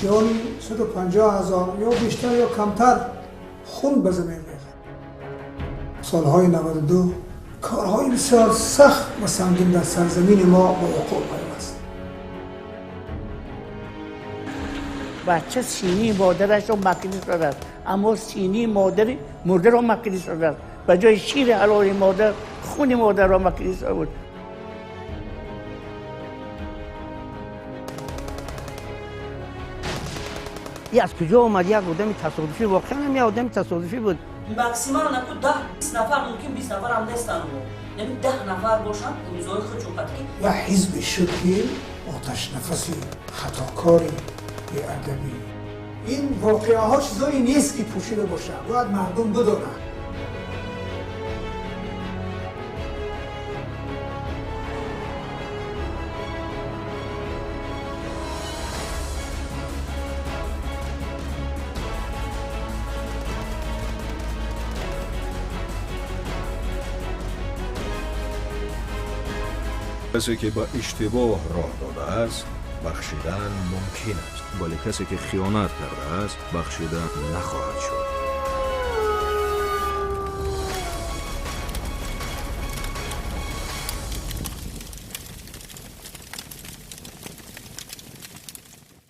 Ҷони 150,000 ё бештар ё камтар хун ба замин рехт. Солҳои 92 корҳои бисёр сахт ва сангин дар сарзамини мо ба вуқӯъ пайваст. Бача синии модарашро макида шудааст, аммо синии модари мурдаро макида шудааст. Ба ҷои шири ҳалоли модар хуни модарро макида шуда буд. И аз куҷо омад як одами тасодуфӣ? Воқеан ҳам як одами тасодуфӣ буд. Максимально ку 10-20 нафар, мумкин 20 нафар ҳам нестанд, яъне 10 нафар бошанд, имзои худшон қатъи. Як ҳизбе шуд, ки оташнафаси хатокори беадабӣ. Ин воқеаҳо чизое нест, ки пӯшида бошад, бояд мардум бидонанд. Касе ки ба иштибоҳ роҳ додааст, бахшидан мумкин аст, вале касе ки хиёнат кардааст, бахшида нахоҳад шуд.